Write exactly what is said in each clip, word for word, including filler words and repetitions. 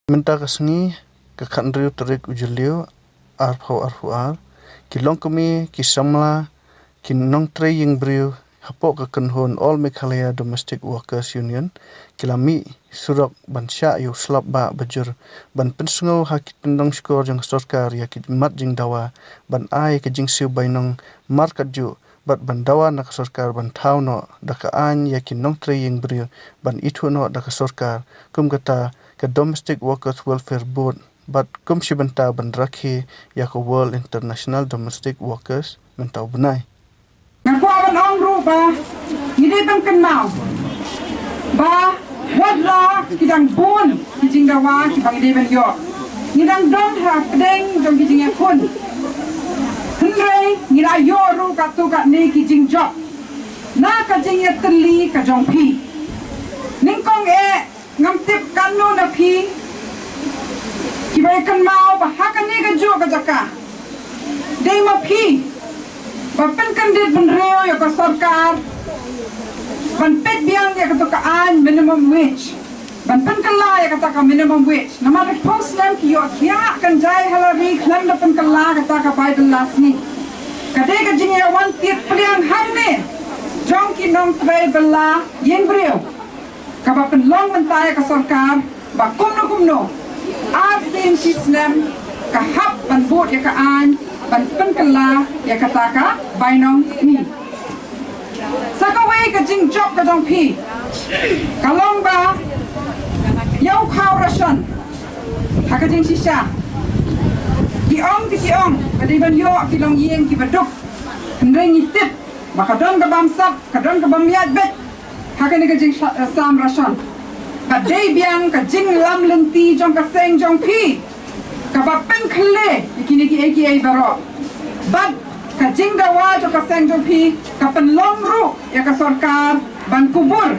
Mynta ka sngi, ka khathynriew tarik u Jylliew, arphew arphew ar, ki longkmie, ki samla, ki nongtrei ïing briew hapoh ka kynhun All Meghalaya Domestic Workers Union ki la mih surok ban shah ïa u slap bah bajur, ban pynsngew ha ki tyndong shkor jong ka sorkar ïa ki mat jingdawa, ban ai ka jingsiew bainong markatjuh, bad ban dawa na ka sorkar ban thaw noh da ka aiñ ïa ki nongtrei ïing briew, ban ithuh noh da ka sorkar kum kata ka Domestic Workers Welfare Board, bad kum shi bynta ban rakhe ïa ka World International Domestic Workers mynta u bnai. Nga kwah ban ong ruh ba ngi dei ban kynmaw ba wat la ki dang bun ki jingdawa kiba ngi dei ban ïoh, ngi dang don ha pdeng jong ki jingïakhun. Hynrei ngi la ïoh ruh katto katne ki jingjop na ka jingïatylli ka jong phi. Nyngkong eh, ngam tip katno na phi kiba ïa kynmaw ba ha kane kajuh ka jaka dei ma phi ba pynkyndit bynriew ïa ka sorkar ban peit biang ïa kata ka aiñ minimum wage, ban pynkylla ïa kata ka minimum wage. Namar ba phew snem ki ïohthiah kynjai ha la ri khlem da pynkylla kata ka bai bylla sngi. Ka dei ka jingïawan tied pliang hangne jong ki nongtrei bylla ïing briew kaba pynlong mynta ïa ka sorkar ba kumno kumno, ar sien shi snem ka hap ban bud ïa ka aiñ ban pynkylla ïa kata ka bainong sngi. Sa kawei ka jingjop ka jong phi ka long ba ïa u khaw ration ha ka jingshisha ki ong ki ong ka dei ban ïoh ki longïing kiba duk. Hynrei ngi tip ba ka don ka bamsap, ka don ka bamïaid beit ha kane ka jing, eh, sam ration. Ka dei biang ka jinglam lynti jong ka seng jong phi kaba pynkylla ïa kine kiei kiei baroh. Bad ka jingdawa jong ka seng jong phi ka pynlong ruh ïa ka sorkar ban kubur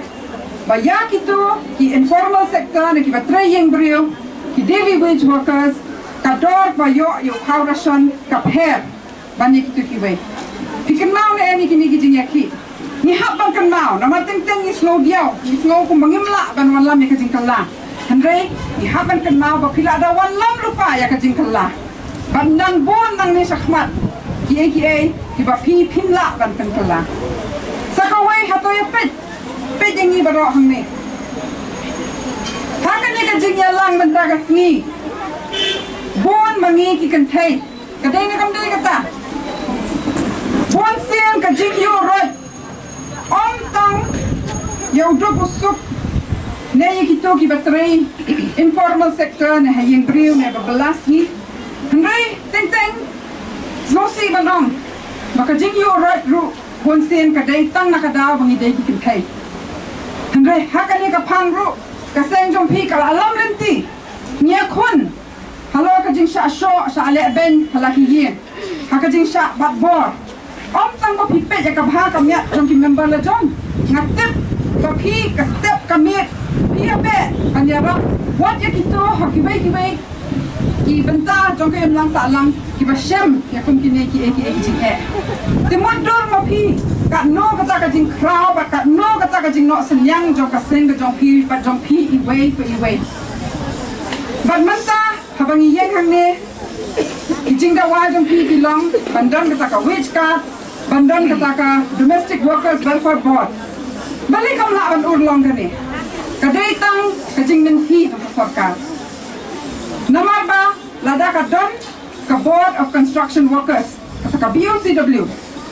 ba ïa kito ki informal sector ne kiba trei ïing briew, ki daily wage workers, ka dor ba ïoh ïa u khaw ration ka pher ban ïa kito kiwei. Phi kynmaw ne em ïa kine ki jingïakhih? Ngi hap ban kynmaw, namar teng teng ngi sngew diaw, ngi sngew kumba ngim lah ban wanlam ïa ka jingkylla. Hynrei ngi hap ban kynmaw ba phi la da wanlam lypa ïa ka jingkylla. Ban nang bun nangne shakhmat kiei kiei kiba phi phim lah ban pynkylla. Sa kawei, hato ïa peit, peit ïa ngi baroh hangne. Ha kane ka jingïalang mynta ka sngi, bun ma ngi ki kynthei. Ka dei ne kam dei kata? Bun sien ka jingïuh roit, ym tang ïa u duk u suk ne ïa kito kiba trei informal sector ne ha ïing briew ne ba bylla sngi. Hynrei teng teng sngewsih ban ong ba ka jingïuh roit ruh bun sien ka dei tang na ka daw ba ngi dei ki kynthei. Hynrei ha kane ka phang ruh ka seng jong phi ka la lam lynti. Ngi ïakhun halor ka jingshah shoh shah leh beiñ ha la ki ïing, ha ka jingshah bat bor. Ym tang ba phi peit ïa ka bha ka miat jong ki member la jong, nga tip ba phi ka step ka miet phi ïa beh ban ïarap wat ïa kito ha kiwei kiwei ki bynta jong ka imlang sahlang kiba shem ïa kum kine kiei kiei ki jingeh. Te mutdur ma phi, katno kata ka jingkhraw bad katno kata ka jingnoh synñiang jong ka seng ka jong phi bad jong phi iwei pa iwei. Bad mynta haba ngi ïeng hangne, ki jingdawa jong phi ki long ban don kata ka wage card, ban don kata ka Domestic Workers Welfare Board. Balei kam lah ban urlong kane? Ka dei tang ka jingmynthi jong ka sorkar. Namar ba lada ka don ka Board of Construction Workers, kata ka B O C W,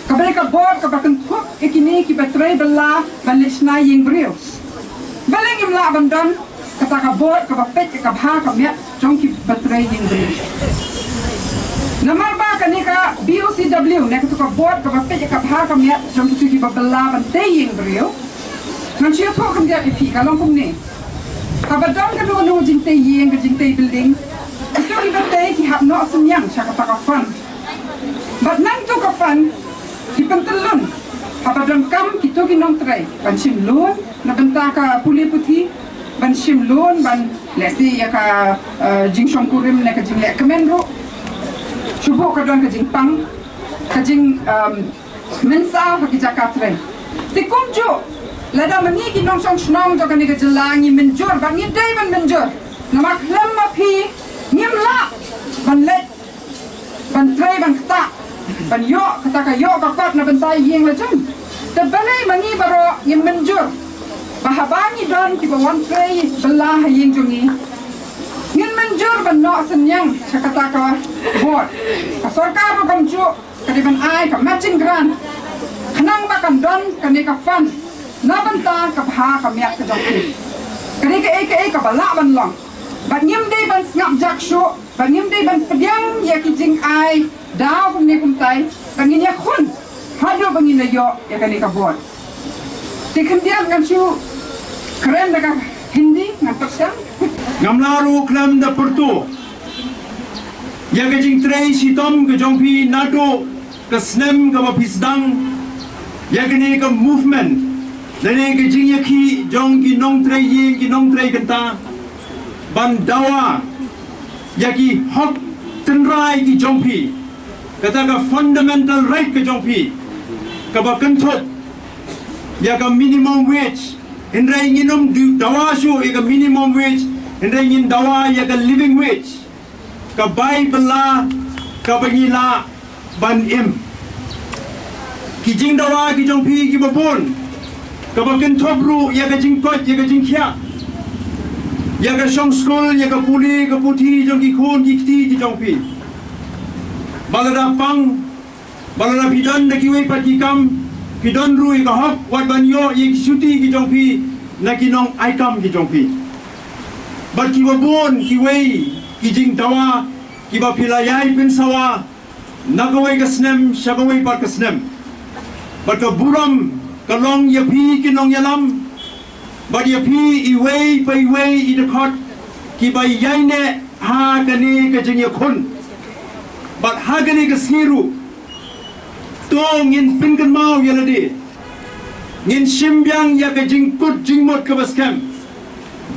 kaba dei ka board kaba kynthup ïa kine kiba trei bylla ban leit shna ïing briew. Balei ngim lah ban don kata ka board kaba peit ïa ka bha ka miat jong kiba trei ïing briew? Namar ba kane ka B O C W ne kata ka board kaba peit ïa ka bha ka miat jong kito kiba bylla ban tei ïing briew, ngan shu ïathuh khyndiat ïa phi, ka long kumne. Haba don kano kano jingtei ïing, ka jingtei building, kito kiba tei ki hap noh synñiang sha kata ka fund. Bad nangto ka fund ki pyntyllun haba donkam kito ki nongtrei ban shim loan na bynta ka pule puthi, ban shim loan ban lehse ïa ka, eh, jingshongkurim ne ka jingleh kmen ruh. Shu buh ka don ka jingpang, ka jing, em, mynsaw ha ki jaka trei. Te kumjuh, lada ma ngi ki nongshong shnong jong kane ka jylla ngi mynjur, bad ngi dei ban mynjur, Namar khlem ma phi ngim lah ban leit ban trei ban ktah ban ïoh kata ka ïoh ka kot na bynta ïing la jong. Te balei ma ngi baroh ngim mynjur ba haba ngi don kiba wan trei bylla ha ïing jong ngi, ngin mynjur ban noh synñiang sha kata ka board. Ka sorkar ruh kumjuh ka dei ban ai ka matching grant khnang ba kan don kane ka fund na bynta ka bha ka miat ka jong phi. Ka dei kaei kaei kaba lah ban long. Bad ngim dei ban sngap jak shuh, bad ngim dei ban pdiang ïa ki jingai daw kumne kumtai, bad ngin ïakhun haduh ba ngin da ïoh ïa kane ka board. Te khyndiat ngan shu kren da ka Hindi, ngan pyrshang. Ngam lah ruh khlem da pyrto ïa ka jingtrei shitom ka jong phi naduh ka snem kaba phi sdang ïa kane ka movement, lane ka jingïakhih jong ki nongtrei ïing, ki nongtrei kynta ban dawa ïa ki hok tynrai ki jong phi, kata ka fundamental right ka jong phi kaba kynthup ïa ka minimum wage. Hynrei ngin ym dawa shuh ïa ka minimum wage, hynrei ngin dawa ïa ka living wage, ka bai bylla kaba ngi lah ban im. Ki jingdawa ki jong phi kiba bun, kaba kynthup ruh ïa ka jingkoit, ïa ka jingkhiah, ïa ka shong skul, ïa ka pule ka puthi jong ki khun ki kti ki jong phi. Ba lada pang, ba lada phi don da kiwei pat ki kam, phi don ruh ïa ka hok wat ban ïoh ïa ki shuti ki jong phi na ki nongai kam ki jong phi. Bad kiba bun kiwei ki jingdawa kiba phi la ïai pynsawa na kawei ka snem sha kawei pat ka snem. Bad ka burom ka long ïa phi ki nongïalam, bad ïa phi iwei pa iwei i dkhot kiba ïaineh ha kane ka jingïakhun. Bad ha kane ka sngi ruh, to ngin pynkynmaw ïa lade, ngin shim biang ïa ka jingkut jingmut kaba skhem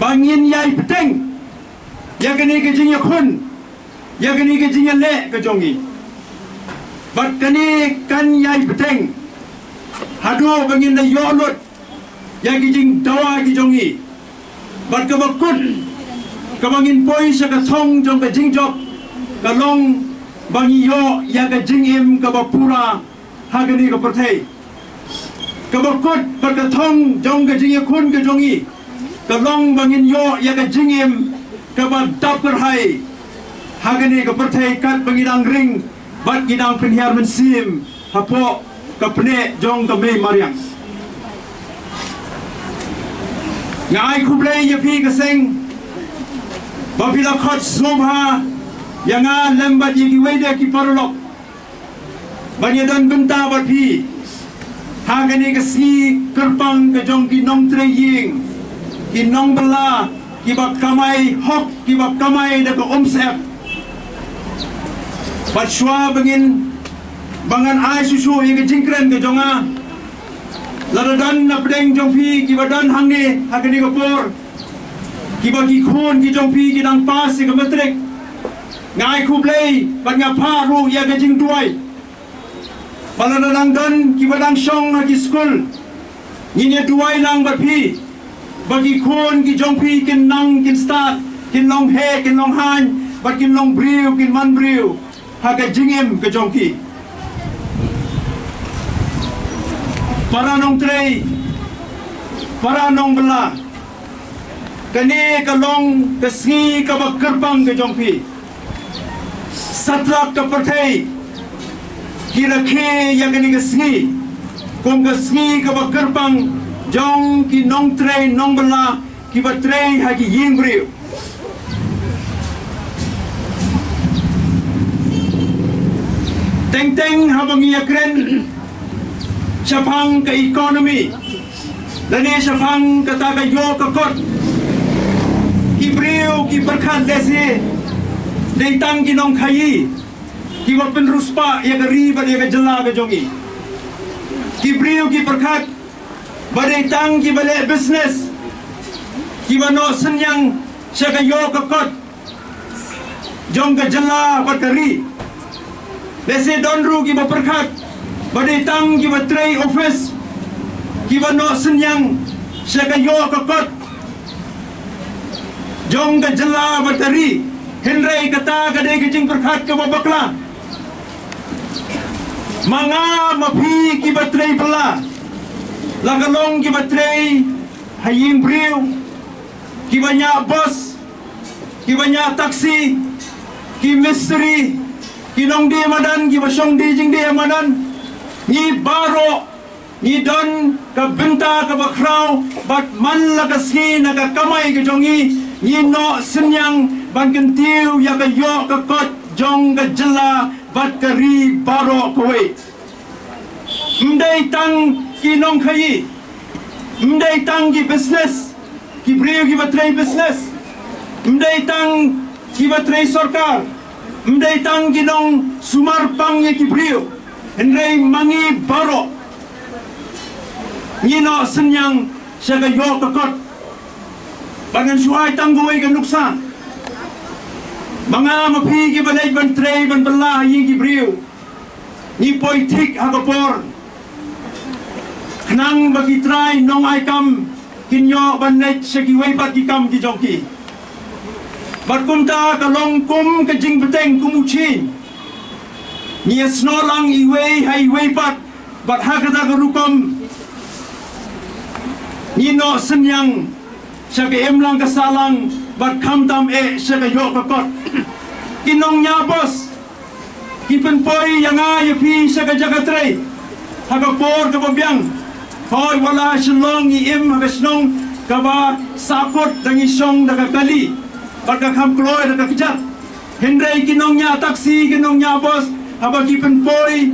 ba ngin ïai bteng ïa kane ka jingïakhun, ïa kane ka jingïaleh ka jong ngi. Bad kane kan ïai bteng haduh ba ngin da ïoh lut ïa ki jingdawa ki jong ngi. Bad kaba kut, kaba ngin poi sha ka thong jong ka jingjop, ka long ba ngi ïoh ïa ka jingim kaba pura ha kane ka pyrthei. Kaba kut bad ka thong jong ka jingïakhun ka jong ngi ka long ba ngin ïoh ïa ka jingim kaba dap kyrhai ha kane ka pyrthei, katba ngi dang ring bad ngi dang pynhiar mynsiem hapoh ka pneh jong ka mei mariang. Nga ai khublei ïa phi ka seng ba phi la khot sngewbha ïa nga lem bad ïa kiwei de ki paralok ban ïadon bynta bad phi ha kane ka sngi kyrpang ka jong ki nongtrei ïing, ki nongbylla, kiba kamai hok, kiba kamai da ka umsyep. Bad shuwa ba ngin, ba ngan ai shuh shuh ïa ka jingkren ka jong nga, lada don na pdeng jong phi kiba don hangne ha kane ka por, kiba ki khun ki jong phi ki dang pass ïa ka matric, nga ai khublei bad nga phah ruh ïa ka jingduwai. Ba lada dang don kiba dang shong ha ki skul, ngin ïa duwai lang bad phi ba ki khun ki jong phi kin nang, kin stad, kin long heh, kin long haiñ, bad kin long briew, kin man briew ha ka jingim ka jong ki. Para nongtrei, para nongbylla, kane ka long ka sngi kaba kyrpang ka jong phi. Satlak ka pyrthei ki rakhe ïa kane ka sngi kum ka sngi kaba kyrpang jong ki nongtrei nongbylla kiba trei ha ki ïing briew. Teng teng haba ngi ïakren shaphang ka economy lane shaphang kata ka ïoh ka kot, ki briew ki pyrkhat lehse dei tang ki nongkhaïi kiba pynriewspah ïa ka ri bad ïa ka jylla ka jong ngi. Ki briew ki pyrkhat ba dei tang kiba leh business kiba noh synñiang sha ka ïoh ka kot jong ka jylla bad ka ri. Lehse don ruh kiba pyrkhat ba dei tang kiba trei office kiba noh synñiang sha ka ïoh ka kot. jong ka jylla bad ka ri. Hynrei kata ka dei ka jingpyrkhat kaba bakla. Ma nga ma phi kiba trei bylla, la ka long kiba trei ha ïing briew, kiba ñiah bus, kiba ñiah taxi, ki mistri, ki nongdie madan, kiba shong die jingdie madan. Ngi baroh ngi don ka bynta kaba khraw, bad man la ka sngi na ka kamai ka jong ngi, ngi noh synñiang ban kyntiew ïa ka ïoh ka kot jong ka jylla bad ka ri baroh kawei. Ym dei tang ki nongkhaïi, ym dei tang ki business, ki briew kiba trei business, ym dei tang kiba trei sorkar, ym dei tang ki nongsumar pang ïa ki briew. Hynrei ma ngi baroh ngi noh synñiang sha ka ïoh ka kot. Bad ngan shu ai tang kawei ka nuksa. Ma nga ma phi kiba leit ban trei ban bylla ha ïing ki briew, ngi poi thik ha ka por khnang ba ki trai nongai kam kin ïoh ban leit sha kiwei pat ki kam ki jong ki. Bad kumta ka long kum ka jingbteng kum u ching. Ngi ïasnoh lang iwei ha iwei pat, bad ha kata ka rukom ngi noh synñiang sha ka imlang ka sahlang bad khamtam eh sha ka ïoh ka kot. Ki nongñiah bus ki pynpoi ïa nga ïa phi sha ka jaka trei ha ka por kaba biang. Hoi, wat la ha Shillong ngi im ha ka shnong kaba sahkut, da ngi shong da ka kali bad ka kham kloi da ka kjat. Hynrei ki nongñiah taxi, ki nongñiah bus, haba ki pynpoi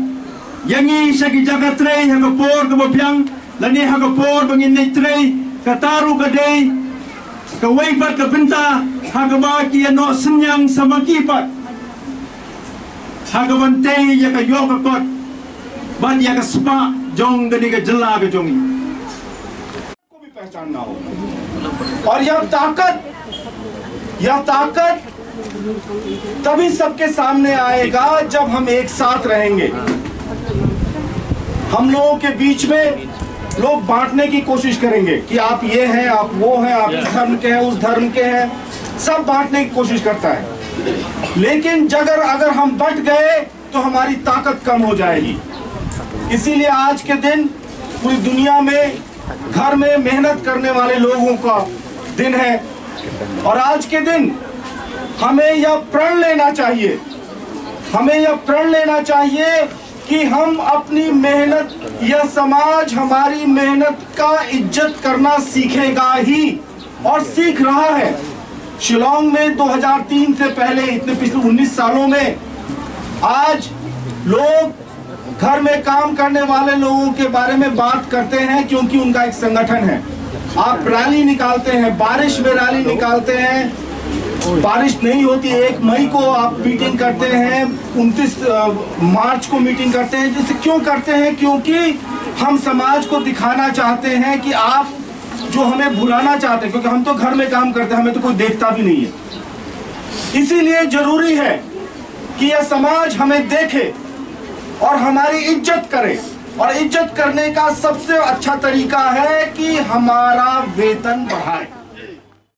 ïa ngi sha ki jaka trei ha ka por kaba biang lane ha ka por ba ngin leit trei, kata ruh ka dei kawei pat ka bynta ha kaba ki ïa noh synñiang sa ma ki pat ha ka ban tei ïa ka ïoh ka kot bad ïa ka spah jong kane ka jylla ka jong ngi. को भी पहचानना होगा। और यह ताकत, यह ताकत तभी सबके सामने आएगा जब हम एक साथ रहेंगे। हम लोगों के बीच में लोग बांटने की कोशिश करेंगे कि आप ये हैं, आप वो हैं, आप इस धर्म के हैं, उस धर्म के हैं, सब बांटने की कोशिश करता है। लेकिन अगर अगर हम बट गए तो हमारी ताकत कम हो जाएगी। इसीलिए आज के दिन पूरी दुनिया में घर में मेहनत करने वाले लोगों का दिन है। और आज के दिन हमें यह प्रण लेना चाहिए, हमें यह प्रण लेना चाहिए कि हम अपनी मेहनत, यह समाज हमारी मेहनत का इज्जत करना सीखेगा ही, और सीख रहा है। शिलोंग में दो हज़ार तीन से पहले, इतने पिछले उन्नीस सालों में, आज लोग घर में काम करने वाले लोगों के बारे में बात करते हैं, क्योंकि उनका एक संगठन है। आप रैली निकालते हैं, बारिश में रैली निकालते हैं, बारिश नहीं होती, एक मई को आप मीटिंग करते हैं, उनतीस मार्च को मीटिंग करते हैं। जिसे क्यों करते हैं? क्योंकि हम समाज को दिखाना चाहते हैं कि आप जो हमें भुलाना चाहते हैं, क्योंकि हम तो घर में काम करते हैं, हमें तो कोई देखता भी नहीं है। इसीलिए जरूरी है कि यह समाज हमें देखे और हमारी इज्जत करे। और इज्जत करने का सबसे अच्छा तरीका है कि हमारा वेतन बढ़ाए।